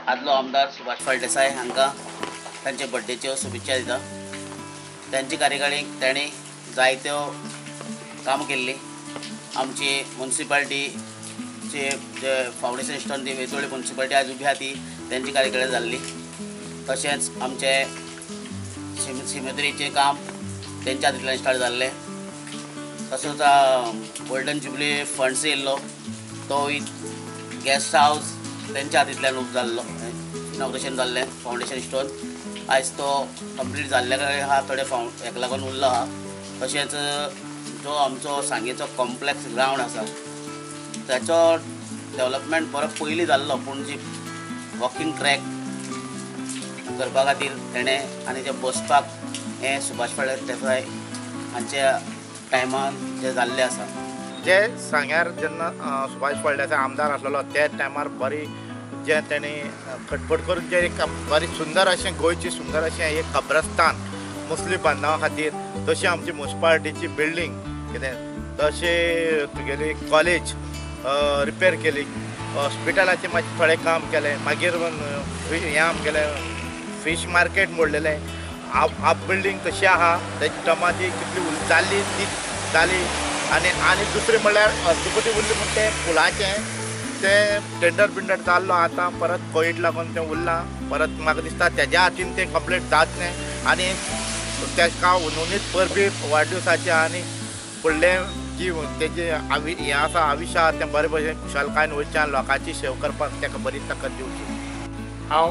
आदलो आमदार सुभाष फळदेसाय हांकां तांचे बड्डेच्यो शुभेच्छा दिता. तांचे कार्यकाळीक तांणी जायत्यो कामां केल्लीं. आमची मुन्सिपाल्टीचे जे फावंडेशन स्टोन ती वेतोळी मुन्सिपाल्टी आज उबी आहा ती तांची कार्यकाळी जाल्ली. तशेंच आमचे सिमेत्रीचें काम तेंच्या हातींतल्यान स्टार्ट जाल्लें. तसोच गोल्डन जुबली फंड्स येयल्लो तो गेस्ट हावस तेंच्या हातींतल्यान उब जाल्लो, इनॉग्रेशन जाल्लें फावंडेशन स्टोन. आयज तो कंप्लीट जाल्ले कडेन आहा, थोडे हेका लागून उरलो आहा. तशेंच जो आमचो सांगेचो कॉम्प्लेक्स ग्रावंड आसा ताचो डेवलपमेंट बरो पयलीं जाल्लो, पूण जी वॉकिंग ट्रॅक करपा खातीर तेणें आनी जे बसपाक हें सुभाष फळदेसाय हांच्या टायमान जे जाल्लें आसा. जे सांग्यार जेन्ना सुभाष फळदेसाय आमदार आसलेलो त्या टायमार बरी जे तेणी खटपट करून जे एक बरी सुंदर अशें गोंयची सुंदर अशें एक कब्रस्तान मुस्लीम बांधवा खातीर, तशी आमची मुन्सिपालिटीची बिल्डींग कितें, तशें तुगेली कॉलेज रिपेर केली, हॉस्पिटलाचें मातशें थोडें काम केलें, मागीर हें आमगेलें फीश मार्केट मोडलेलें, आप बिल्डींग तशी आहा तेजी टमाची कितली जाल्ली ती जाली. आनी आनी दुसरें म्हणल्यार अर्दकुटी उरली म्हण तें पुलाचें तें टेंडर बिंडर जाल्लो, आतां परत कोवीड लागून तें उरलां. परत म्हाका दिसता तेज्या हातीन तें कंप्लीट जात न्ही आनी तेका हुनहुनीत परबी वाडदिवसाचें आनी फुडलें जी तेजें हें आसा आयुश्य आसा तें बरें भशेन खुशालकायेन वयचें आनी लोकांची सेवा करपाक तेका बरी ताकद दिवची. हांव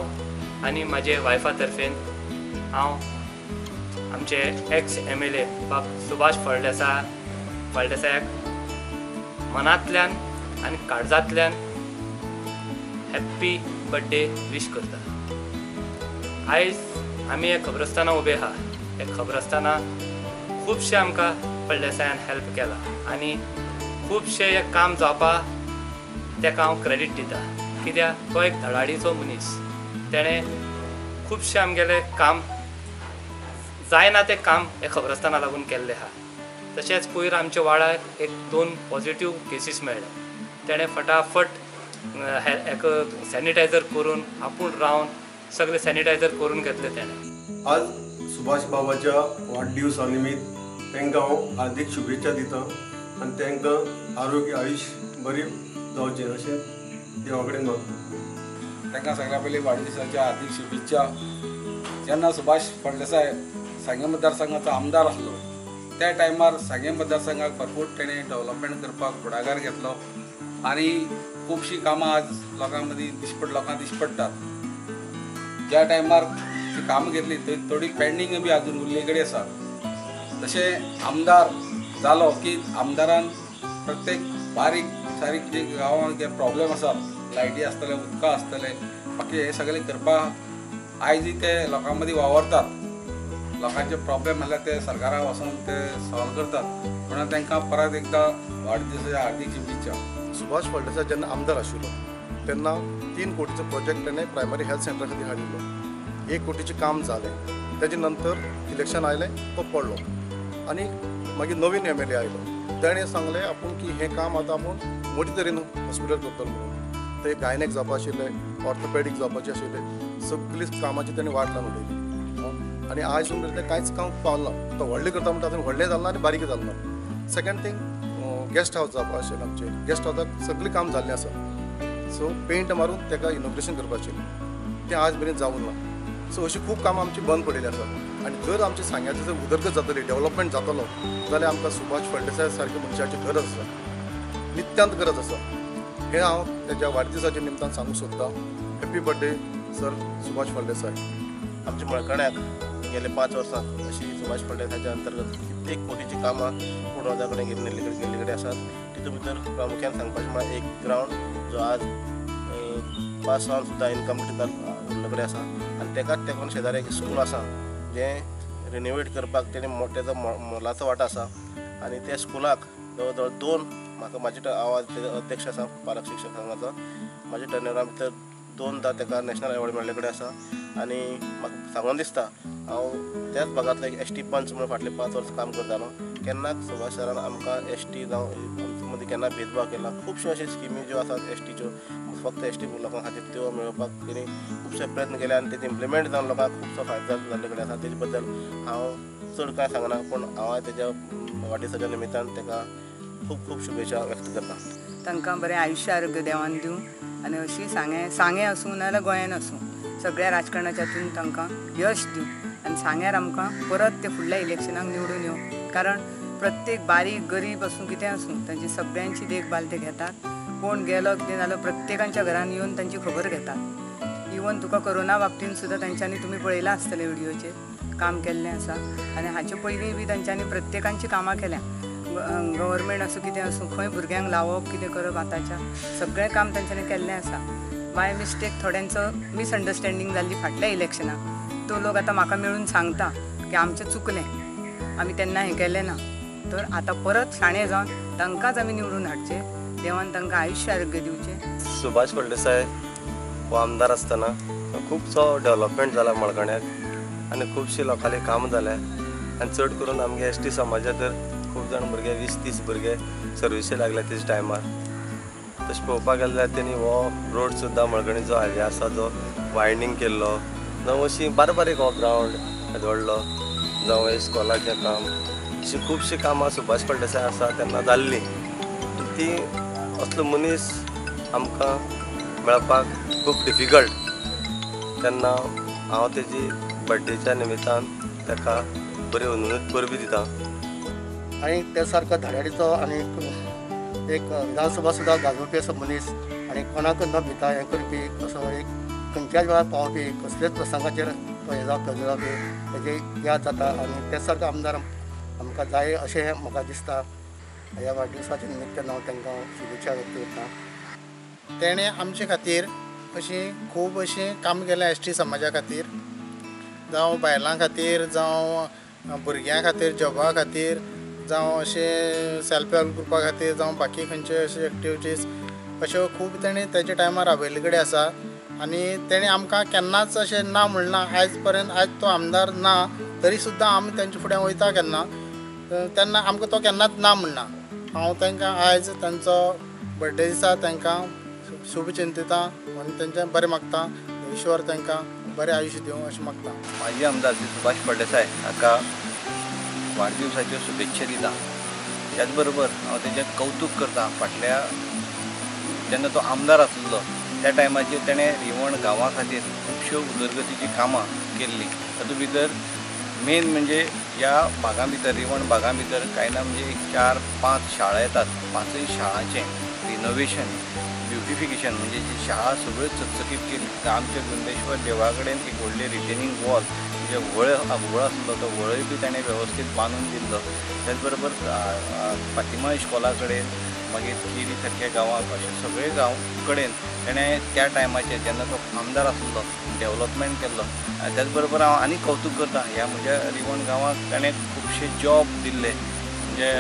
आनी म्हाजे वायफा तर्फेन हांव आमचे एक्स MLA बाब सुभाष फळदेसायाक मनांतल्यान आनी काळजांतल्यान हॅप्पी बड्डे वीश करता. आयज आमी हे खबरस्ताना उबे आहा. हे खबरस्ताना खुबशे आमकां फळदेसायान हेल्प केला आनी खुबशे हे काम जावपा तेका हांव क्रेडीट दिता, कित्याक तो एक धडाडीचो मनीस. तेणें खुबशें आमगेलें काम जायना तें काम हे खबरस्ताना लागून केल्लें आहा. तशेंच पयर आमच्या वाड्याक एक 2 पॉजिटीव केसीस मेळ्ळे, तेणें फटाफट एक सॅनिटायझर करून आपूण रावन सगळें सॅनिटायझर करून घेतलें तेणें. आज सुभाष बाबाच्या वाडदिवसा निमित्त तांकां हांव हार्दीक शुभेच्छा दिता आनी तांकां आरोग्य आयुश्य बरें जावचें अशें देवा कडेन मागता. तांकां सगळ्या पयलीं वाडदिवसाच्या हार्दीक शुभेच्छा. जेन्ना सुभाष फळदेसाय सांगें मतदारसंघाचो आमदार आसलो त्या टायमार सांगें मतदारसंघाक भरपूर तेणें डेवलपमेंट करपाक फुडाकार घेतलो आनी खुबशीं कामां आज लोकां मदीं लोकांक दिश्टी पडटात. ज्या टायमार ती कामां घेतली थंय थोडी पेंडींग बी आजून उरले कडेन आसा. तशें आमदार जालो की आमदारान प्रत्येक बारीक सारीक जे गांवांत जे प्रॉब्लेम आसात, लायटी आसतले, उदकां आसतले, बाकी हे सगळे करपाक आयजूय ते लोकां मदीं वावरतात. लोकांचे प्रॉब्लेम आसल्यार ते सरकाराक वचून ते सॉल्व करतात. म्हणून तांकां परत एकदां वाडदिवसाच्या हार्दीक शुभेच्छा. सुभाष फळदेसाय जेन्ना आमदार आशिल्लो तेन्ना 3 कोटीचो प्रोजेक्ट ताणें प्रायमरी हेल्थ सेंटरा खातीर हाडिल्लो. 1 कोटीचें काम जालें, तेजे नंतर इलेक्शन आयलें, तो पडलो आनी मागीर नवीन MLA आयलो. तेणें सांगलें आपूण की हें काम आतां आपूण मोटे तरेन हॉस्पिटल करतलो म्हणून. ते गायनेक जावपा आशिल्लें, ऑर्थोपेडीक जावपाचें आशिल्लें, सगळी कामाची तेणें वाट लावन उडयली आनी आयज मेरेन तें कांयच काम पावलें ना. तो व्हडलें करता म्हणटा तातूंत व्हडलें जालें ना आनी बारीक जालें ना. सेकंड थींग, गेस्ट हावस जावपा आशिल्लें आमचें. गेस्ट हावसाक सगळें काम जाल्लें आसा, सो पेंट मारून ताका इनॉग्रेशन करपाचें तें आज मेरेन जावूंक ना. सो अशीं खूब कामां आमचीं बंद पडिल्लीं आसा आनी जर आमच्या सांग्याची जर उदरगत जातली, डेवलपमेंट जातलो जाल्यार आमकां सुभाष फळदेसाय सारक्या मनशाची गरज आसा, नित्यांत गरज आसा. हें हांव तेज्या वाडदिवसाच्या निमतान सांगूंक सोदतां. Happy birthday sir Subhash Phaldesai. आमच्या मळकण्याक गेले 5 वर्सां अशी सुभाष फळदेसाच्या अंतर्गत कित्येक कोटीची कामां पुर्वजा कडेन गेल्ले कडेन आसात. तितूंत भितर प्रामुख्यान सांगपाचें म्हळ्यार एक ग्रावंड जो आज पास जावन सुद्दां इनकम्प्लीट उरले कडेन आसा आनी तेकाच तेंकून शेजारी एक स्कूल आसा जें रिनोवेट करपाक तेणें तेजो मोलाचो वांटो आसा आनी त्या स्कुलाक जवळ जवळ 2 म्हाका म्हाजे हांव अध्यक्ष आसा पालक शिक्षक संघाचो, म्हाज्या टर्नरा भितर 2दा ताका नॅशनल एवॉर्ड मेळ्ळे कडेन आसा आनी म्हाका सांगून दिसता हांव त्याच भागांतलो एक ST पंच म्हणून फाटले 5 वर्सां काम करतालो. केन्नाच सुभाष सरान आमकां एस टी जावं आमचे मदीं केन्ना भेदभाव केला. खुबश्यो अश्यो स्किमी ज्यो आसात एस टीच्यो फक्त एस टी लोकां खातीर त्यो मेळोवपाक तेणी खुबशे प्रयत्न केले आनी ते इम्प्लिमेंट जावन लोकांक खुबसो फायदो जाल्ले कडेन आसा. तेजे बद्दल हांव चड कांय सांगना, पूण हांव तेज्या वाडदिसाच्या निमित्तान ताका खूब खूब शुभेच्छा व्यक्त करता. तांकां बरें आयुश्य आरोग्य देवान दिवं आनी अशी सांगें सांगें आसूं नाजाल्यार गोंयान आसूं सगळ्या राजकारणाच्यातून तांकां यश दिवं आनी सांग्यार आमकां परत ते फुडल्या इलेक्शनाक निवडून येवं. कारण प्रत्येक बारीक गरीब आसूं कितें आसूं तांची सगळ्यांची देखभाल ते घेतात. कोण गेलो कितें जालो प्रत्येकांच्या घरान येवन तांची खबर घेतात. इवन तुका कोरोना बाबतीन सुद्दां तांच्यांनी तुमी पळयलां आसतलें व्हिडियोचेर काम केल्लें आसा आनी हाचे पयलीं बी तांच्यांनी प्रत्येकांची कामां केल्या. गव्हर्मेंट आसूं कितें आसूं खंय भुरग्यांक लावप कितें करप आतांच्या सगळें काम तांच्यांनी केल्लें आसा. बाय मिस्टेक थोड्यांचो मिसअंडरस्टँडींग जाल्ली फाटल्या इलेक्शनाक, तो लोक आतां म्हाका मेळून सांगता की आमचें चुकलें, आमी तेन्ना हें केलें ना, तर आतां परत शाणे जावन तांकांच आमी निवडून हाडचे. देवान तांकां आयुश्य आरोग्य दिवचें. सुभाष फळदेसाय हो आमदार आसतना खुबसो डेवलपमेंट जाला मळकण्याक आनी खुबशीं लोकांली कामां जाल्या आनी चड करून आमगे एस टी समाजा तर खूब जाण भुरगे 20-30 भुरगे सर्विसे लागले तेज टायमार. तशें पळोवपाक गेल्यार जाल्यार तेणी हो रोड सुद्दां मळकणीचो हायवे आसा जो वायंडींग केल्लो, जावं अशी बारीक बारीक हो ग्रावंड व्हडलो, जावं इस्कॉलाचें काम, अशीं खुबशीं कामां सुभाष फळदेसाय आसा तेन्ना जाल्लीं. ती असलो मनीस आमकां मेळपाक खूब डिफिकल्ट. तेन्ना हांव तेजी बड्डेच्या निमित्तान ताका बरी अनुरोध परबी दिता. आनी ते सारको धडाडीचो आनी एक विधानसभा सुद्दां गाजोवपी असो मनीस आनी कोणाक न भिता हें करपी असो एक खंयच्याच वेळार पावपी कसल्याच प्रसंगाचेर तो हें जावपी जावपी तेजी याद जाता आनी ते सारको आमदार आमकां जाय अशें म्हाका दिसता. ह्या वाडदिवसाच्या निमित्तान हांव तांकां शुभेच्छा व्यक्त करता. तेणें आमचे खातीर अशीं खूब अशीं काम केलें एस टी समाजा खातीर, जावं बायलां खातीर, जावं भुरग्यां खातीर, जॉबा खातीर, जावं अशें सेल्फ हेल्प ग्रुपा खातीर, जावं बाकी खंयचे अशे एक्टिविटीज अश्यो खूब तेणें तेच्या टायमार राबयल्ले कडेन आसा. आनी तेणें आमकां केन्नाच अशें ना म्हणना. आयज पर्यंत आयज तो आमदार ना तरी सुद्दां आमी तेंच्या फुड्यान वयता केन्ना तेन्ना आमकां तो केन्नाच ना म्हणना. हांव तांकां आयज तांचो बड्डे दिसा तांकां शुभ चिंतिता आनी तेंचें बरें मागता. ईश्वर तांकां बरें आयुश्य दिवं अशें मागता. माजी आमदार श्री सुभाष फळदेसाय हाका वाडदिवसाच्यो शुभेच्छा दिता. त्याच बरोबर हांव तेजें कौतूक करता. फाटल्या जेन्ना तो आमदार आसलो त्या टायमाचेर तेणें रिवण गांवा खातीर खुबश्यो उदरगतीचीं कामां केल्लीं. तातूंत भितर मेन म्हणजे ह्या भागां भितर रिवण भागां भितर कांय ना म्हणजे एक 4-5 शाळा येतात. 5 शाळांचें रिनोवेशन ब्युटिफिकेशन म्हणजे जी शाळा सगळ्यो चकचकीत केली. आमच्या गुंडेश्वर देवळा कडेन एक व्हडलें रिटेनिंग वॉल म्हणजे व्हळ आसलो तो व्हळय बी ताणें वेवस्थीत बांदून दिल्लो. त्याच बरोबर फातिमा इश्कोला कडेन, मागीर केरी सारक्या गांवांक, अशे सगळे गांव कडेन ताणें त्या टायमाचेर जेन्ना तो आमदार आसलो डेवलपमेंट केल्लो. त्याच बरोबर हांव आनी कौतूक करता ह्या म्हज्या रिवण गांवाक ताणें खुबशे जॉब दिल्ले. म्हणजे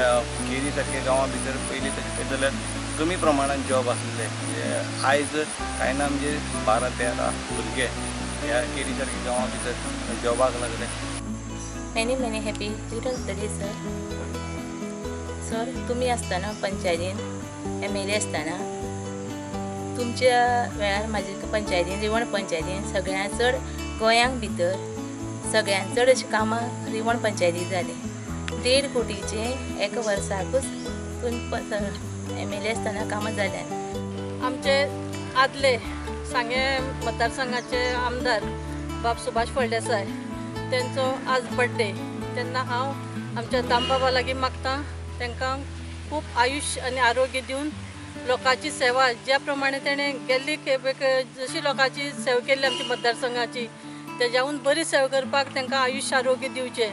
केरी सारक्या गांवां भितर पयलीं तशें पळयत जाल्यार कमी प्रमाणान जॉब आसले. म्हणजे आयज कांय ना म्हणजे 12-13 भुरगे ह्या केरी सारक्या गांवां भितर जॉबाक लागले. Many many happy returns of the day sir. Sir तुमी आसतना पंचायतीन MLA आसतना तुमच्या वेळार म्हाजे पंचायतीन रिवण पंचायतीन सगळ्यांत चड गोंयांक भितर सगळ्यांत चड अशीं कामां रिवण पंचायतीन जालीं. 1.5 कोटीचें एका वर्साकूच तुमी MLA आसतना कामां जाल्यात. आमचे आदले सांगें मतदारसंघाचे आमदार बाब सुभाष फळदेसाय तेंचो आज बड्डे. तेन्ना हांव आमच्या दामबाबा लागीं मागता तांकां खूब आयुश्य आनी आरोग्य दिवन लोकांची सेवा ज्या प्रमाणे तेणें गेल्ली खेपेक जशी लोकांची सेवा केल्ली आमच्या मतदारसंघाची तेज्याहून बरी सेवा करपाक तांकां आयुश्य आरोग्य दिवचें.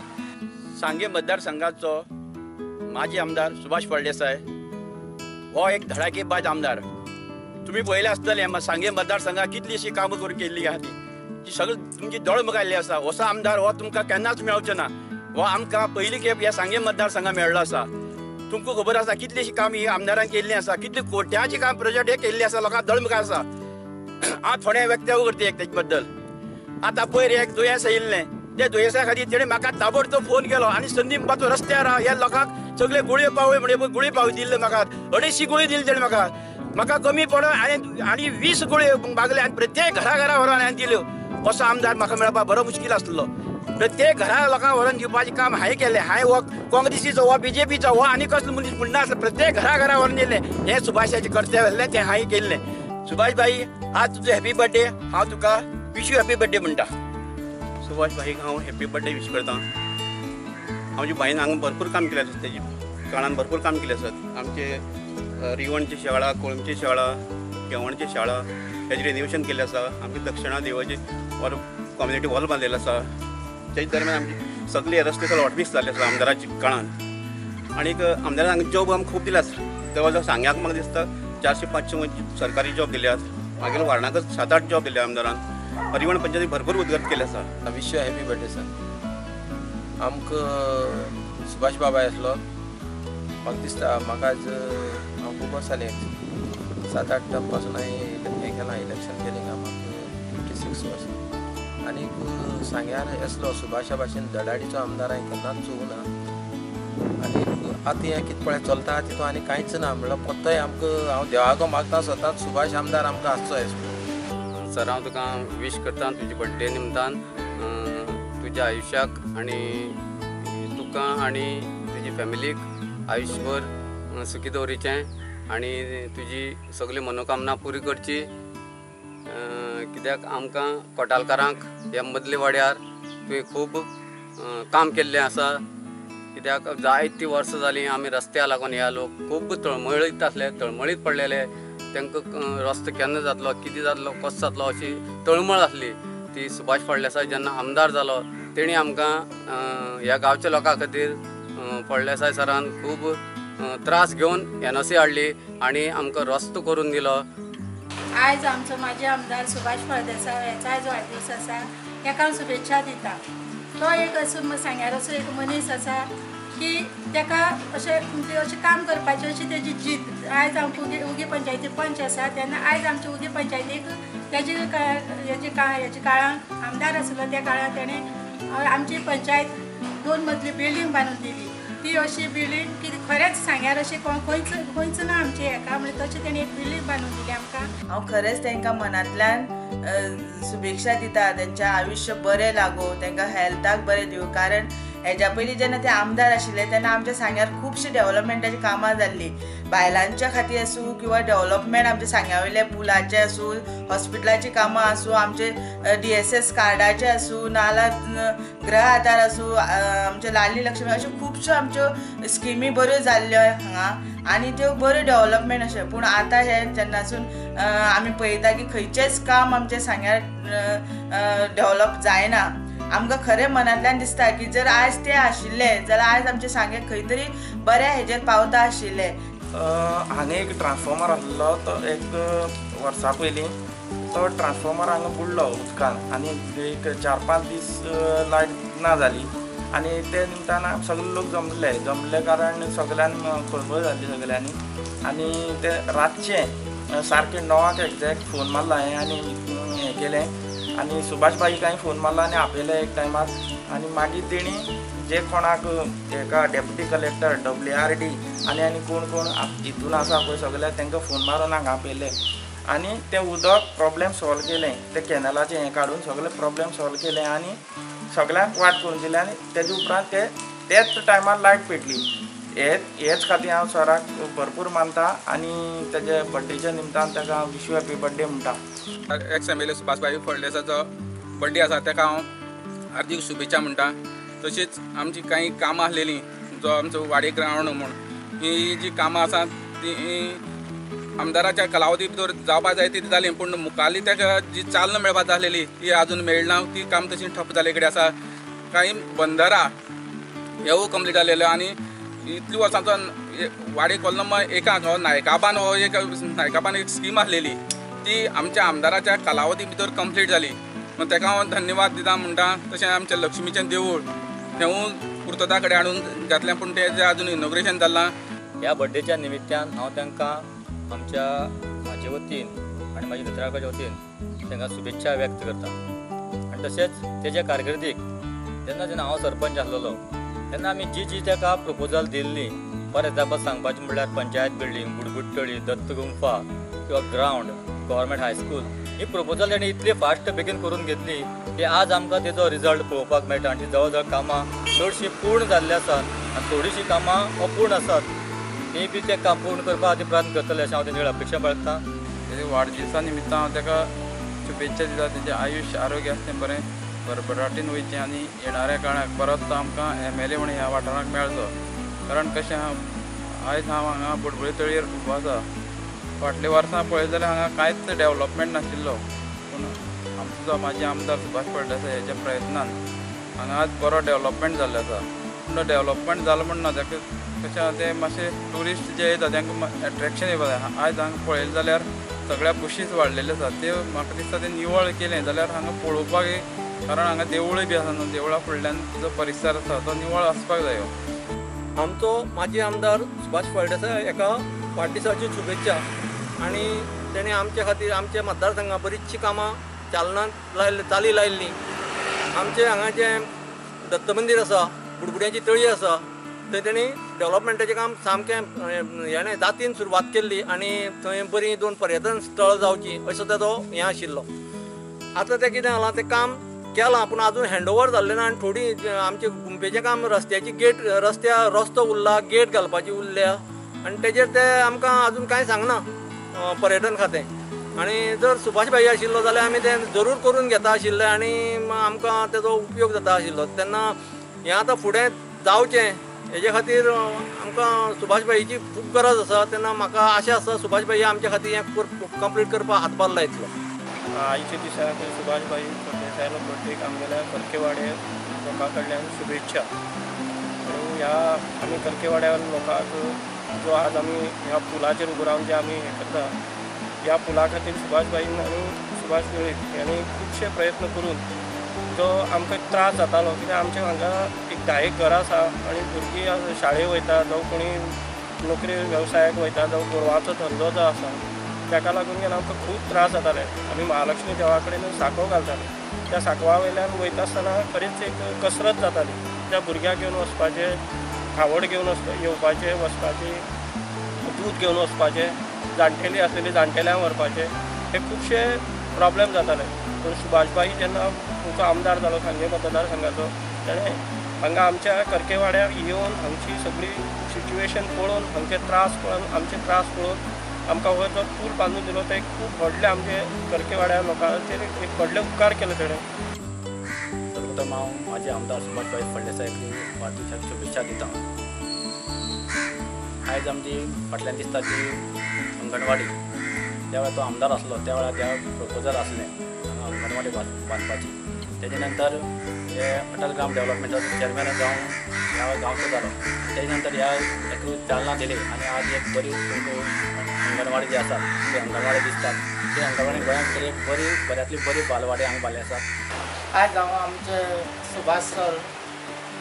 सांगें मतदारसंघाचो माजी आमदार सुभाष फळदेसाय हो एक धडाकेबाज आमदार. तुमी पळयलें आसतलें सांगें मतदारसंघात कितलींशीं कामां करून केल्ली आहा ती सगळी तुमची दोळ मुखार आसा. असो आमदार हो तुमकां केन्नाच मेळचो ना. हो आमकां पयली खेप ह्या सांगें मतदारसंघात मेळ्ळो आसा. तुमकां खबर आसा कितलींशीं कामां ही आमदारान केल्लीं आसा, कितली कोट्यांची काम प्रोजेक्ट हे केल्ले आसा, लोकांक दोळ मुखार आसा. हांव थोडें वक्तव्य करता एक तेजे बद्दल. आतां पयर एक दुयेंस येयल्लें, ते दुयेंसा खातीर तेणें म्हाका ताबडतोब फोन केलो आनी संदीप बाबा रस्त्यार ह्या लोकांक सगळे गुळयो पावय म्हणजे गुळी पावय दिल्ले म्हाका 250 गुळी दिली तेणें म्हाका म्हाका कमी पडो हांवें आनी 20 गुळयो मागले आनी प्रत्येक घरा घरा व्हरोन हांवें दिल्यो. असो आमदार म्हाका मेळपाक बरो मुश्कील आसलो. प्रत्येक घरा लोकांक व्हरोन दिवपाचें काम हांवें केलें. हांवें हो काँग्रेसीचो हो बीजेपीचो हो आनी कसलो मनीस म्हणनासलो, प्रत्येक घरा घरा व्हरोन दिलें. हें सुभाषाचें कर्तव्य आसलें, तें हांवें केल्लें. सुभाष भाई आज तुजो हॅपी बर्थडे, हांव तुका विश you happy birthday म्हणटा. सुभाष भाईक हांव हॅपी बर्थडे विश करता. आमच्या भाईन हांगा भरपूर काम केलें आसा, तेजी काळान भरपूर काम केलें आसत. आमचे रिवणची शाळा, कोळंबची शाळा, केवणची शाळा हेजें रिनोवेशन केल्लें आसा. आमची दक्षिणा देवाची वर कम्युनिटी हॉल बांदलेलो आसा. तेज दरम्यान आमचे सगळे रस्ते सगळे हॉटमिक्स जाल्ले आसा आमदाराच्या काळान. आनीक आमदारान हांगा जॉब आमकां खूब दिले आसा. जवळ जवळ सांग्याक म्हाका दिसता 400-500 सरकारी जॉब दिल्यात. मागीर वार्डाकच 7-8 जॉब दिले आमदारान. रिवण पंचायती भरपूर उदरगत केली आसा. Wish you happy birthday sir. आमकां सुभाष बाबा आसलो म्हाका दिसता म्हाका आज हांव खूब वर्सां जालीं 7-8 टर्म पासून हांवें हें केलां, इलेक्शन केलें म्हाका 56 वर्सां. आनीक सांग्यार आसलो सुभाषा भाशेन धडाडीचो आमदार हांवें केन्नाच चोवूं ना. आनी आतां हें कितें पळय चलता तितून आनी कांयच ना म्हणल्यार पत्तोय आमकां हांव देवाक मागता सदांच सुभाष आमदार आमकां आसचो आसलो. सर हांव तुका विश करता तुज्या बर्थडे निमतान, तुज्या आयुश्याक आनी तुका आनी तुजी फॅमिलीक आयुश्यभर सुखी दवरीचें आनी तुजी सगळी मनोकामना पुरी करची. कित्याक आमकां कोटालकारांक ह्या मदले वाड्यार तुवें खूब काम केल्लें आसा. कित्याक जायतीं वर्सां जालीं आमी रस्त्या लागून ह्या लोक खूब तळमळीत आसले, तळमळीत पडलेले. तांकां रस्तो केन्ना जातलो, कितें जातलो, कसो जातलो अशी तळमळ आसली. ती सुभाष फळदेसाय जेन्ना आमदार जालो तेणी आमकां ह्या गांवच्या लोकां खातीर फळदेसाय सरान खूब त्रास घेवन एनओसी हाडली आनी आमकां रस्तो करून दिलो. आयज आमचो माजी आमदार सुभाष फळदेसाय हाचो आयज वाडदीस आसा, ताका हांव शुभेच्छा दिता. तो एक असो सांग्यार असो एक मनीस आसा की ताका अशें म्हणजे अशें काम करपाचें अशी तेजी जीद. आयज आमकां उगी पंचायती पंच आसा तेन्ना आयज आमच्या उगी पंचायतीक तेजी हेजी काळांत आमदार आसलो त्या काळांत तेणें आमची पंचायत 2 मजली बिल्डींग बांदून दिली. ती अशी बिल्डींग की खरेंच सांग्यार अशी खंयच खंयच ना आमची हेका, म्हणजे तशी तेणी एक बिल्डींग बांदून दिली आमकां. हांव खरेंच तांकां मनांतल्यान शुभेच्छा दिता, तेंचें आयुश्य बरें लागूं, तांकां हेल्थाक बरें दिवं. कारण हेज्या पयलीं जेन्ना ते आमदार आशिल्ले तेन्ना आमच्या सांग्यार खुबशीं डेवलपमेंटाची कामां जाल्लीं, बायलांच्या खातीर आसूं किंवा डेवलपमेंट आमच्या सांग्या वयल्या पुलाचें आसूं, हॉस्पिटलाचीं कामां आसूं, आमचे DSS कार्डाचें आसूं, नाजाल्यार गृह आधार आसूं, आमचे लाडली लक्ष्मी, अश्यो खुबश्यो आमच्यो स्किमी बऱ्यो जाल्ल्यो हांगा आनी त्यो बऱ्यो डेवलपमेंट अशें. पूण आतां हे जेन्नासून आमी पळयता की खंयचेंच काम आमच्या सांग्यार डेवलप जायना. आमकां खरें मनांतल्यान दिसता की जर आयज ते आशिल्ले जाल्यार आयज आमचे सांगें खंय तरी बऱ्या हेजेर पावता आशिल्ले. हांगा एक ट्रान्सफॉर्मर आसलो तो एक वर्सा पयलीं तो ट्रान्सफॉर्मर हांगा बुडलो उदकान आनी एक 4-5 दीस लायट ना जाली आनी ते निमतान सगळे लोक जमले कारण सगळ्यान खळबळ जाली सगळ्यांनी. आनी ते रातचें सारकें 9 एक्झॅक्ट फोन मारलो हांवें आनी हें केलें आनी सुभाष भाईक हांवें फोन मारलो आनी आपयलें एक टायमार. आनी मागीर तेणी जे कोणाक हेका डेप्युटी कलेक्टर WRD आनी आनी कोण कोण हितून आसा पळय सगळे तांकां फोन मारून हांगा आपयले आनी तें उदक प्रोब्लेम सॉल्व केलें, तें कॅनलाचें हें काडून सगळें प्रोब्लेम सॉल्व केलें आनी सगळ्यांक वाट करून दिली. आनी तेजे उपरांत ते तेच टायमार लायट पेटली. हेच खातीर हांव सराक भरपूर मानता आनी तेजे बड्डेच्या निमतान ताका हांव विश you happy birthday म्हणटा. एक्स MLA Subhash भाई फळदेसाचो बड्डे आसा ताका हांव हार्दीक शुभेच्छा म्हणटा. तशीच आमची कांय कामां आसलेलीं, जो आमचो वाडे ग्रावंड म्हूण ही जी कामां आसा ती आमदाराच्या कालावधी भितर जावपाक जाय ती जाली, पूण मुखारली ताका जी चालना मेळपाक जाय आसलेली ती आजून मेळना, ती काम तशी ठप्प जाल्ले कडेन आसा. कांय बंदरां हेवूय कंप्लीट जालेले आनी इतली वर्सांचो वाडे कोलम एकाक हो नायकाबान हो एक नायकाबान एक स्कीम आसलेली ती आमच्या आमदाराच्या कालावधी भितर कंप्लीट जाली, ताका हांव धन्यवाद दिता म्हणटा. तशें आमचें लक्ष्मीचें देवूळ तेवूय पुर्तता कडेन हाडून घातलें, पूण तेजें आजून इनॉग्रेशन जालां. ह्या बड्डेच्या निमित्तान हांव तांकां आमच्या म्हाजे वतीन आनी म्हाज्या मित्रांच्या वतीन तांकां शुभेच्छा व्यक्त करता आनी तशेंच तेज्या कारकिर्दीक जेन्ना जेन्ना हांव सरपंच आसलेलो तेन्ना आमी जी जी ताका प्रपोजल दिल्ली, फॉर एग्जाम्पल सांगपाचें म्हणल्यार पंचायत बिल्डींग, बुडबुडतळी, दत्तगुंफा किंवा ग्रावंड, गव्हर्मेंट हायस्कूल, ही प्रपोजल ताणें इतली फास्ट बेगीन करून घेतली की आज आमकां तेजो रिजल्ट पळोवपाक मेळटा आनी ती जवळ जवळ कामां चडशीं पूर्ण जाल्लीं आसात आनी थोडीशीं कामां अपूर्ण आसात, ती बी तें काम पूर्ण करपा खातीर प्रयत्न करतले अशें हांव तेंचे कडेन अपेक्षा बाळगतां. तेजे वाडदिवसा निमित्तान हांव ताका शुभेच्छा दिता. तेजें आयुश्य आरोग्य आसचें बरें भरभराटीन वयचें आनी येणाऱ्या काळाक परत तो आमकां MLA म्हण ह्या वाठाराक मेळचो. कारण कशें आहा, आयज हांव हांगा बुडबुडे तळयेर उबो आसा. फाटल्या वर्सां पळयत जाल्यार हांगा कांयच डेवलपमेंट नाशिल्लो, पूण आमचो जो माजी आमदार सुभाष फळदेसाय हेच्या प्रयत्नान हांगा आज बरो डेवलपमेंट जाल्लो आसा. पूण डेवलपमेंट जालो म्हण ना, ताका कशें आहा तें मातशें ट्युरिस्ट जे येता तांकां एट्रेक्शन येवपा जाय. आयज हांगा पळयलें जाल्यार सगळ्या बुशीस वाडलेले आसा, ते म्हाका दिसता ते निवळ केलें जाल्यार हांगा पळोवपाक, कारण हांगा देवूळ बी आसा न्हू, देवळा फुडल्यान जो परिसर आसा तो निवळ आसपाक जायो. आमचो माजी आमदार सुभाष फळदेसाय हाका वाडदिसाच्यो शुभेच्छा आनी तेणें आमचे खातीर आमच्या मतदारसंघात बरीचशीं कामां चालनात लायल्ली, चाली लायिल्लीं. आमचें हांगा जें दत्त मंदीर आसा, बुडबुड्यांची तळी आसा, थंय तेणी डेवलपमेंटाचें काम सामकें हेणें जातीन सुरवात केल्ली आनी थंय बरीं दोन पर्यटन स्थळ जावचीं असो तेजो हें आशिल्लो. आतां तें कितें जालां, तें काम केलां पूण आजून हँडओवर जाल्लें ना आनी थोडी आमचें गुंपेचें काम रस्त्याची गेट, रस्त्या रस्तो उरला, गेट घालपाची उरल्या आनी तेजेर ते आमकां आजून कांय सांगना पर्यटन खातें. आनी जर सुभाष भाई आशिल्लो जाल्यार आमी तें जरूर करून घेता आशिल्लें आनी आमकां तेजो उपयोग जाता आशिल्लो. तेन्ना हें आतां फुडें जावचें हेजे खातीर आमकां सुभाष भाईची खूब गरज आसा. तेन्ना म्हाका आशा आसा सुभाष भाई आमच्या खातीर हें कंप्लीट करपाक हातभार लायतलो. आयच्या दिसाक सुभाष भाई फळदेसायालो बर्थडेक आमगेल्या करकेवाडे लोकां कडल्यान शुभेच्छा. आनी ह्या आमी करकेवाड्या लोकांक जो आज आमी ह्या पुलाचेर उबो रावन जे आमी हें करता, ह्या पुला खातीर सुभाष भाईन आनी सुभाष वेळीप हांणी खुबशे प्रयत्न करून जो आमकां त्रास जातालो, कित्याक आमच्या हांगा एक 10 घरां आसा आनी भुरगीं शाळेक वयता, जावं कोणी नोकरी वेवसायाक वयता, जावं गोरवांचो धंदो जो आसा ताका लागून गेल्यार आमकां खूब त्रास जाताले. आमी महालक्ष्मी देवा कडेन सांकव घालताले, त्या सांकवा वयल्यान वयता आसतना खरीच एक कसरत जाताली. त्या भुरग्यांक घेवन वचपाचें, खावड घेवन येवपाचें, वचपाचें, दूद घेवन वचपाचें, जाणटेली आसलेली जाणटेल्यांक व्हरपाचें, हे खुबशे प्रॉब्लेम जाताले. पूण सुभाष भाई जेन्ना तुमचो आमदार जालो सांगें मतदारसंघाचो, ताणें हांगा आमच्या करकेवाड्यार येवन हांगची सगळी सिच्युएशन पळोवन, हांगचे त्रास पळोवन, आमचे त्रास पळोवन आमकां हो जो पूल बांदून दिलो तो एक खूब व्हडले आमचे करकेवाड्या लोकांचेर एक व्हडले उपकार केले ताणें. सर्वप्रथम हांव म्हाजे आमदार सुभाष भाई फळदेसायाक वाडदिवसाक शुभेच्छा दिता. आयज आमची फाटल्यान दिसता ती अंगणवाडी, त्या वेळार तो आमदार आसलो त्या वेळार त्या प्रपोजल आसलें हांगा अंगणवाडी बांदपाची. तेजे नंतर ते अटल ग्राम डेवलपमेंटाचो चेअरमॅन जावन ह्या गांवचो जालो. तेजे नंतर ह्या हेका चालना दिली आनी आज एक बरी अंगणवाडी जी आसा ती अंगणवाडी दिसतात. ती अंगणवाडी गोंयांत भितर एक बरी बऱ्यांतली बरी बालवाडी हांगा बांदली आसा. आयज हांव आमचे सुभाष सर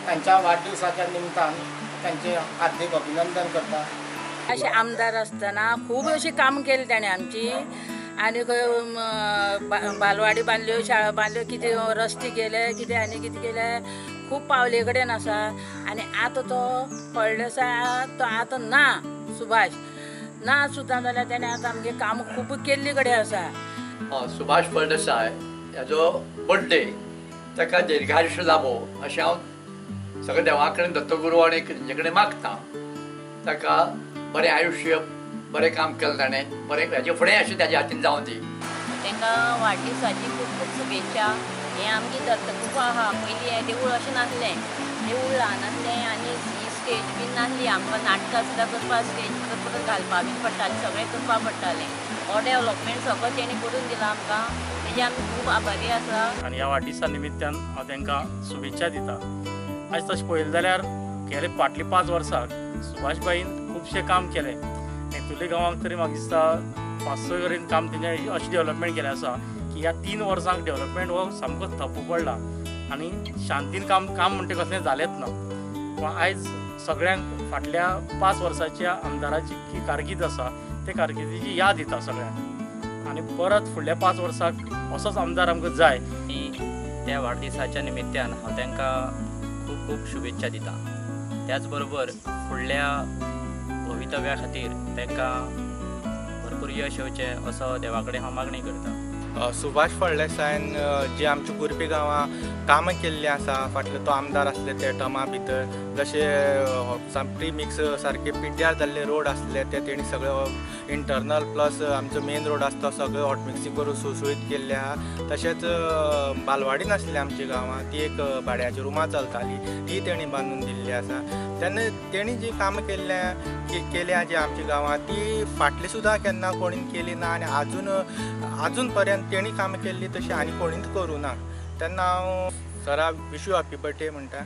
तांच्या वाडदिवसाच्या निमतान तांचे हार्दिक अभिनंदन करता. अशें आमदार आसतना खूब अशीं कामां केली ताणें आमची, आनी बालवाडी बांदल्यो, शाळा बांदल्यो, कितें रस्ते केले, कितें आनी कितें केलें, खूब पावले कडेन आसा. आनी आतां तो फळदेसाय तो आतां ना, सुभाष ना सुद्दां जाल्यार ताणें आतां आमगे कामां खूब केल्ले कडेन आसा. सुभाष फळदेसाय हाजो बर्थडे, ताका दीर्घायुश्य लाभो अशें हांव सगळ्या देवा कडेन, दत्तगुरू आनी तेंचे कडेन मागता. ताका बरें आयुश्य, बरें काम केलें ताणें, बरें हेजे फुडें अशें ताज्या हातीन जावं दी. तांकां वाडदिवसाची खूब खूब शुभेच्छा. हें आमची दत्तगुफा आहा, पयलीं हें देवूळ अशें नासलें, देवूळ ल्हान आसलें आनी ही स्टेज बीन नासली. आमकां नाटकां सुद्दां करपाक स्टेज परत परत घालपा बीन पडटालें, सगळें करपाक पडटालें. हो डेवलपमेंट सगळो तेणी करून दिला आमकां, तेजे आमी खूब आभारी आसा. आनी ह्या वाडदिसा निमित्तान हांव तांकां शुभेच्छा दिता. आयज तशें पळयलें जाल्यार गेले फाटलीं 5 वर्सां सुभाष भाईन खुबशें काम केलें. नेतुर्ले गांवांक तरी म्हाका दिसता 5-6 कडेन काम तेणें अशें डेवलपमेंट केलें आसा की ह्या 3 वर्सांक डेवलपमेंट हो सामको थप्प पडला आनी शांतीन काम काम म्हणटा कसलें जालेंच ना. पूण आयज सगळ्यांक फाटल्या 5 वर्साच्या आमदाराची कारकीर्द आसा ते कारकिर्दीची याद दिता सगळ्यांक आनी परत फुडल्या 5 वर्साक असोच आमदार आमकां जाय. त्या त्या वाडदिसाच्या निमित्तान हांव तांकां खूब खूब शुभेच्छा दिता. त्याच बरोबर फुडल्या भवितव्या खातीर तांकां भरपूर यश येवचें असो देवा कडेन हांव मागणी करता. सुभाष फळदेसायान जी आमच्या कुर्पी गांवां कामां केल्लीं आसा फाटले तो आमदार आसले त्या टर्मा भितर, जशे प्रिमिक्स सारके पिड्ड्यार जाल्ले रोड आसले ते तेणी सगळे इंटरनल प्लस आमचो मेन रोड आसता सगळे हॉटमिक्सिंग करून सुळसुळीत केल्ले आहा. तशेंच बालवाडी नासली आमच्या गांवांत, ती एक भाड्याची रुमां चलताली ती तेणी बांदून दिल्ली आसा. तेन्ना तेणी जी कामां केल्या जी आमच्या गांवांत ती फाटली सुद्दां केन्ना कोणीन केली ना आनी आजून पर्यंत तेणी कामां केल्ली तशी आनी कोणीच करूं ना. तेन्ना हांव सरा विश you happy birthday म्हणटा.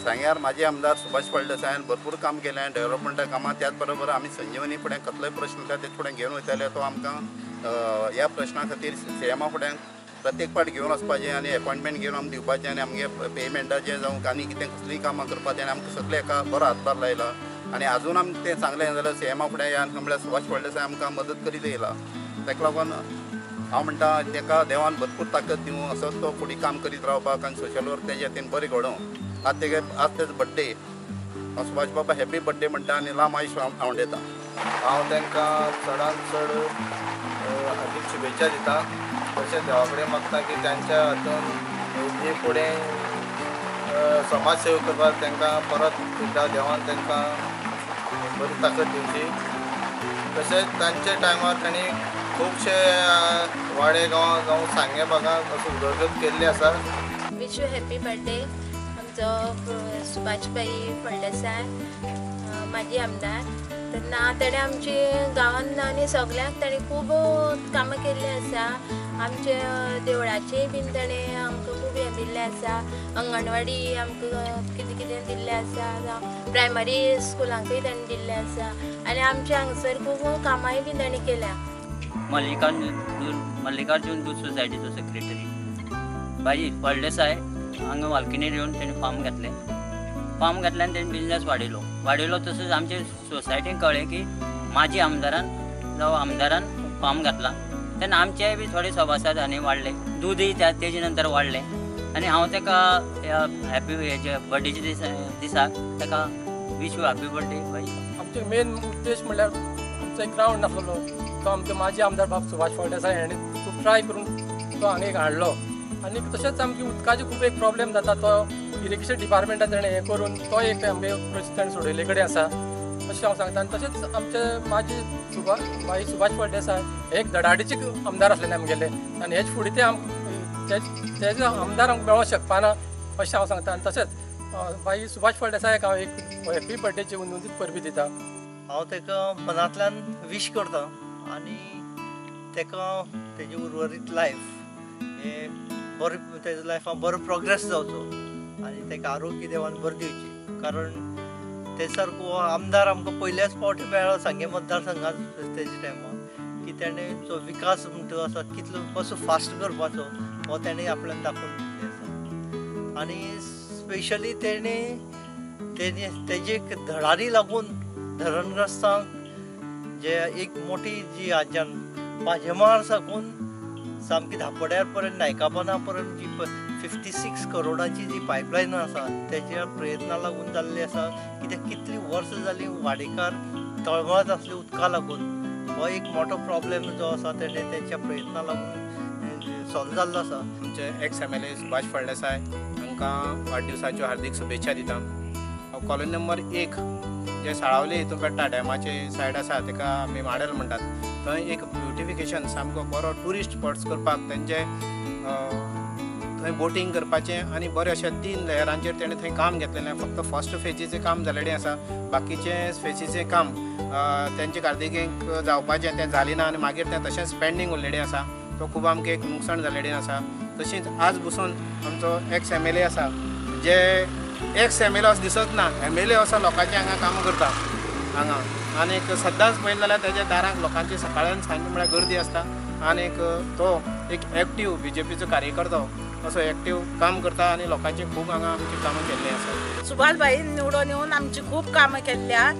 सांग्यार माजी आमदार सुभाष फळदेसायान भरपूर काम केलें डेव्हलपमेंटा कामां. त्याच बरोबर आमी संजीवनी फुडें कसलोय प्रश्न आसल्यार ते फुडें घेवन वयताले. तो आमकां ह्या प्रश्ना खातीर सीएमा फुडें प्रत्येक पाट घेवन वचपाचें आनी एपॉयंटमेंट घेवन आमी दिवपाचें आनी आमगे पेमेंटाचें जावं आनी कितें कसलीय कामां करपाचें आनी आमकां सगळें एका बरो हातभार लायला आनी आजून आमी तें सांगलें जाल्यार सीएमा फुडें ह्या म्हळ्यार सुभाष फळदेसाय आमकां मदत करीत येयला. ताका लागून हांव म्हणटा ताका देवान भरपूर ताकद दिवं असोच तो फुडें काम करीत रावपाक आनी सोशल वर्क तेज्या हातीन बरें घडोवं. आज तेगे आज तेजो बड्डे, हांव सुभाष बाबा हॅपी बड्डे म्हणटा आनी लांब आयुश्य आवडटा. हांव तांकां चडांत चड हार्दीक शुभेच्छा दिता. तशेंच देवा कडेन मागता की तांच्या हातून जी फुडें समाज सेवा करपाक तांकां परत एकदां देवान तांकां बरी ताकद दिवची. तशेंच तांच्या टायमार तांणी खुबशे वाडे गांवां जावं सांगें भागांत असो उदरगत केल्ली आसा. विश you happy birthday आमचो सुभाष भाई फळदेसाय माजी आमदार. तेन्ना तेणें आमचे गांवांत आनी सगल्यांक तेणें खूब कामां केल्लीं आसा. आमच्या देवळाचें बीन तेणें आमकां खूब हें दिल्लें आसा. अंगणवाडी आमकां कितें कितें दिल्लें आसा, जावं प्रायमरी स्कुलांकूय तेणें दिल्लें आसा आनी आमच्या हांगसर खूब कामांय बीन तेणें केल्या. मल्लिकार्जून दूद सोसायटीचो सेक्रेटरी भाई फळदेसाय हांगा वालकिणीर येवन तेणी फार्म घेतलें. फार्म घेतलें आनी तेणी बिजनेस वाडयलो. तसोच आमचे सोसायटीन कळ्ळें की माजी आमदारान जावं आमदारान फार्म घातलां. तेन्ना आमचेय बी थोडे सभासद आनी वाडले, दूदय तेजे नंतर वाडलें आनी हांव ताका हॅपी हेजे बर्थडेच्या दिसाक ताका विश you happy birthday भाई. आमचो मेन उद्देश म्हणल्यार आमचो एक ग्रावंड आसलेलो तो आमचो माजी आमदार बाब सुभाष फळदेसाय हाणें खूब ट्राय करून तो हांगा एक हाडलो. आनी तशेंच आमची उदकाची खूब एक प्रॉब्लेम जाता तो इरिगेशन डिपार्टमेंटान ताणें हें करून तो एक आमगे प्रश्न ताणें सोडयल्ले कडेन आसा अशें हांव सांगता. आनी तशेंच आमचे माजी भाई सुभाष फळदेसाय हे एक धडाडीचे आमदार आसलेले आमगेले आनी हेच फुडें ते तेजे आमदार आमकां मेळोंक शकपाना अशें हांव सांगता. आनी तशेंच भाई सुभाष फळदेसायाक हांव एक हॅपी बर्थडेची उनवटीत परबीं दिता. हांव ताका मनांतल्यान वीश करता आनी ताका तेजी उर्वरीत लायफ हें बरें तेज्या लायफान बरो प्रोग्रेस जावचो आनी ताका आरोग्य देवान बरें दिवचें. कारण ते सारको आमदार आमकां पयल्याच फावटी मेळ्ळो सांगें मतदारसंघात तेज्या टायमार की तेणें जो विकास म्हणटा तो आसा कितलो कसो फास्ट करपाचो हो तेणें आपल्याक दाखोवन दिल्लें आसा. आनी स्पेशली तेणें तेजे एक धडारी लागून धरणग्रस्तांक जे एक मोठी जी आज्यान पाजेमार साकून सामकी धापोड्यार पर्यंत नायकापाना पर्यंत जी 56 करोडाची जी पायपलायन आसा तेज्या प्रयत्ना लागून जाल्ली आसा. कित्याक कितलीं वर्सां जालीं वाडेकार तळमळत आसले उदका लागून, हो एक मोठो प्रॉब्लेम जो आसा तेणे तेंच्या प्रयत्ना लागून सॉल्व जाल्लो आसा. आमचे ex MLA Subhash Phaldesai हांकां वाडदिवसाच्यो हार्दीक शुभेच्छा दिता. कॉलनी नंबर 1 जे साळावले हितून पडटा डॅमाचे सायड आसा ताका आमी माडेल म्हणटात, थंय एक ब्युटिफिकेशन सामको बरो ट्युरिस्ट स्पॉट्स करपाक तेंचे थंय बोटींग करपाचें आनी बरें अशें 3 लेयरांचेर तेणें थंय काम घेतलेलें. फक्त फर्स्ट फेजीचें काम जाल्लें आसा, बाकीचें फेजीचें काम तेंचे कार्तिकेक जावपाचें तें जालें ना आनी मागीर तें तशेंच पेंडींग उरलेलें आसा. तो खूब आमकां एक नुकसाण जाल्लें आसा. तशेंच आज बसून आमचो एक्स MLA आसा, जे एक्स MLA असो दिसत ना, MLA असो लोकांचें हांगा कामां करता हांगा आनीक सद्दांच पळयलें जाल्यार तेज्या दारांक लोकांची सकाळच्यान सांजे म्हळ्यार गर्दी आसता आनीक तो एक एक्टीव BJPचो कार्यकर्तो असो एक्टीव काम करता आनी लोकांची खूब हांगा आमची कामां केल्लीं आसा. सुभाष भाईन निवडून येवन आमची खूब कामां केल्ली आहा.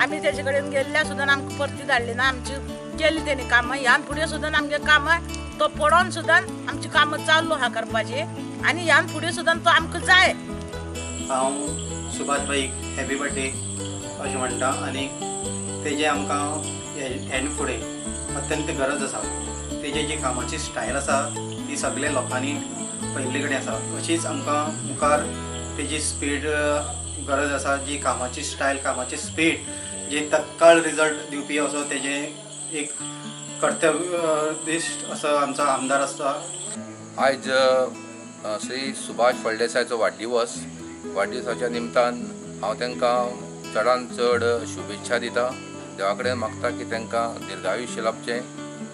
आमी तेजे कडेन गेल्ल्या सुद्दां आमकां परती धाडली ना, आमची केली तेणी कामां. ह्यान फुडें सुद्दां आमगे कामां तो पडोन सुद्दां आमची कामां चालू आहा करपाची आनी ह्यान फुडें सुद्दां तो आमकां जाय. हांव सुभाष भाईक हॅपी बर्थडे अशें म्हणटा आनी तेजें आमकां ह्यान फुडें अत्यंत गरज आसा. तेजी जी कामाची स्टायल आसा ती सगळे लोकांनी पळयल्ले कडेन आसा. अशीच आमकां मुखार तेजी स्पीड गरज आसा, जी कामाची स्टायल, कामाची स्पीड जी तत्काळ रिजल्ट दिवपी असो तेजें एक कर्तव्य दिश्ट असो आमचो आमदार आसा. आयज श्री सुभाष फळदेसायचो वाडदिवस. वाडदिवसाच्या निमतान हांव तांकां चडान चड शुभेच्छा दिता. देवा कडेन मागता की तांकां दीर्घायुष्य लाभचें,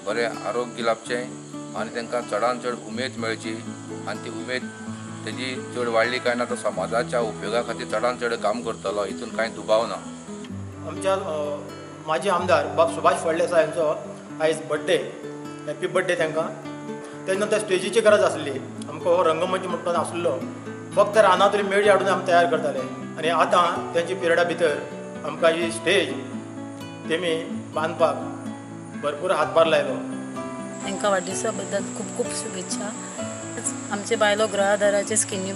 बरें आरोग्य लाभचें आनी तांकां चडान चड उमेद मेळची आनी ती उमेद तेजी चड वाडली काय ना तो समाजाच्या उपयोगा खातीर चडान चड काम करतलो हितून कांय दुबाव ना. आमच्या माजी आमदार बाब सुभाष फळदेसाय हांचो आयज बड्डे, हॅपी बड्डे तांकां. तेन्ना त्या स्टेजीची गरज आसली, आमकां हो रंगमंच म्हणटा आसलो, फक्त रानांतली मेळी हाडून आमी तयार करताले आनी आतां तेंच्या पिरियडा भितर आमकां ही स्टेज तेमी बांदपाक भरपूर हातभार लायलो. तांकां वाडदिवसा बद्दल खूब खूब शुभेच्छा. आमचे बायलो गृहाधाराचे स्किमी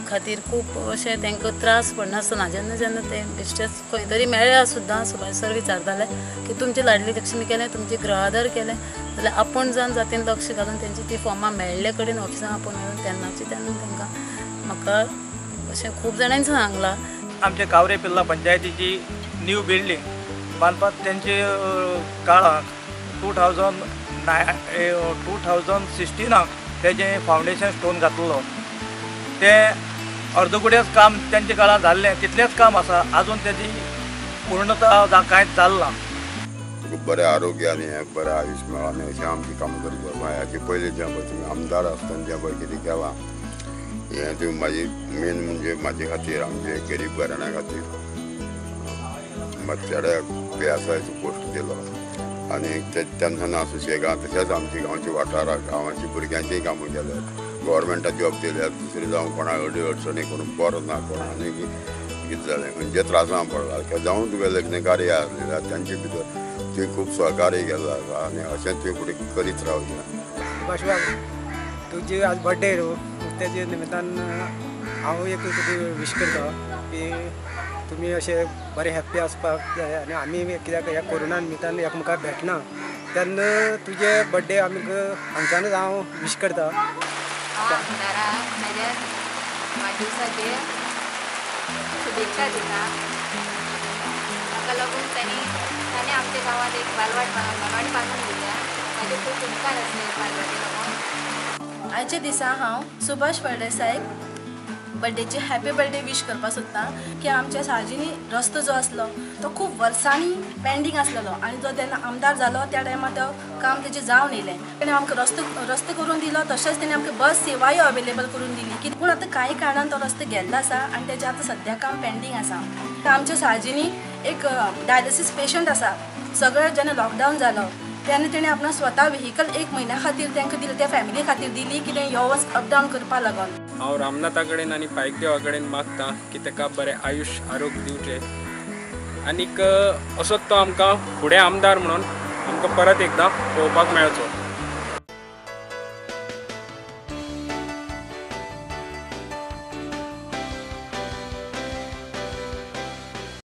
खातीर खूब अशें तांकां त्रास पडनासतना जेन्ना जेन्ना ते बेश्टेच खंय तरी मेळ्ळ्यार सुद्दां सुभाष सर विचारताले की तुमची लाडली लक्ष्मी केलें, तुमचें गृहाधार केलें जाल्यार आपूण जावन जातीन लक्ष घालून तेंची ती फॉर्मां मेळ्ळे कडेन ऑफिसान आपूण मेळून तेन्नाची तेन्ना तांकां म्हाका अशें खूब जाणांनी सांगलां. आमचे कावरे पिल्ला पंचायतीची न्यू बिल्डींग बांदपाक तेंचे काळाक 2016 तेजें फावंडेशन स्टोन घातलो. तें अर्दकुटेच काम तेंच्या काळार जाल्लें, तितलेंच काम आसा, आजून तेजी पूर्णता कांयच जालें ना. तुका बरें आरोग्य आनी हें बरें आयुश्य मेळ्ळां आनी अशें आमची कामां करची आसा. हाचे पयलीं जें पळय तुमी आमदार आसतना जें पळय कितें केलां हें तुमी म्हाजी मेन म्हणजे म्हाजे खातीर, आमचे गरीब घराण्या खातीर चेड्याक पी.एस.आयचो पोस्ट दिलो आनी तेन्ना ना सुशेगाद तशेंच आमच्या गांवच्या वाठाराक गांवाची भुरग्यांचीय कामां केल्यात, गव्हर्मेंटाक जॉब दिल्यात. दुसरें जावं कोणाक अडी अडचणी कोण बरो ना, कोणा आनी कितें जालें खंयच्या त्रासान पडला जावं तुगे लग्न कार्य आसलें जाल्यार तांचे भितर तुवें खूब सहकार्य केलां आसा आनी अशें तुवें फुडें करीत रावचें. सुभाष बाब, तुजी आज बर्थडे न्हू, तेजे निमित्तान हांव एक तुका विश करता की तुमी अशें बरें हॅप्पी आसपाक जाय आनी आमी कित्याक ह्या कोरोना निमित्तान एकमेकाक भेटना तेन्ना तुजे बर्थडे आमी हांगच्यानूच हांव विश करता. हांव आमदाराक म्हज्या वाडदिवसाचेर शुभेच्छा दिता. ताका लागून तांणी आमच्या गांवांत एक बालवाडी बांदून दिल्या. म्हाजे खूब उपकार आसले बालवाडी लागून. आयच्या दिसा हांव सुभाष फळदेसाय बर्थडेची हॅपी बर्थडे विश करपाक सोदता की आमच्या सार्जिनी रस्तो जो आसलो तो खूब वर्सांनी पेंडींग आसलेलो आनी जो तेन्ना आमदार जालो त्या टायमार तो काम तेजें जावन येयलें. तेणें आमकां रस्तो करून दिलो, तशेंच तेणें आमकां बस सेवाय अवेलेबल करून दिली की पूण आतां कांय कारणान तो रस्तो गेल्लो आसा आनी तेजें आतां सद्या काम पेंडींग आसा. आमच्या सार्जिनी एक डायलिसीस पेशंट आसा. सगळें जेन्ना लॉकडावन जालो तेन्ना तेणें आपणा स्वता व्हेकल एक म्हयन्या खातीर तांकां दिलें, त्या फॅमिली खातीर दिली की तें यो वच अपडावन करपा लागून. हांव रामनाथा कडेन आनी पायक देवा कडेन मागता की ताका बरें आयुश्य आरोग्य दिवचें आनीक असोच तो आमकां फुडें आमदार म्हणून आमकां परत एकदां पळोवपाक मेळचो.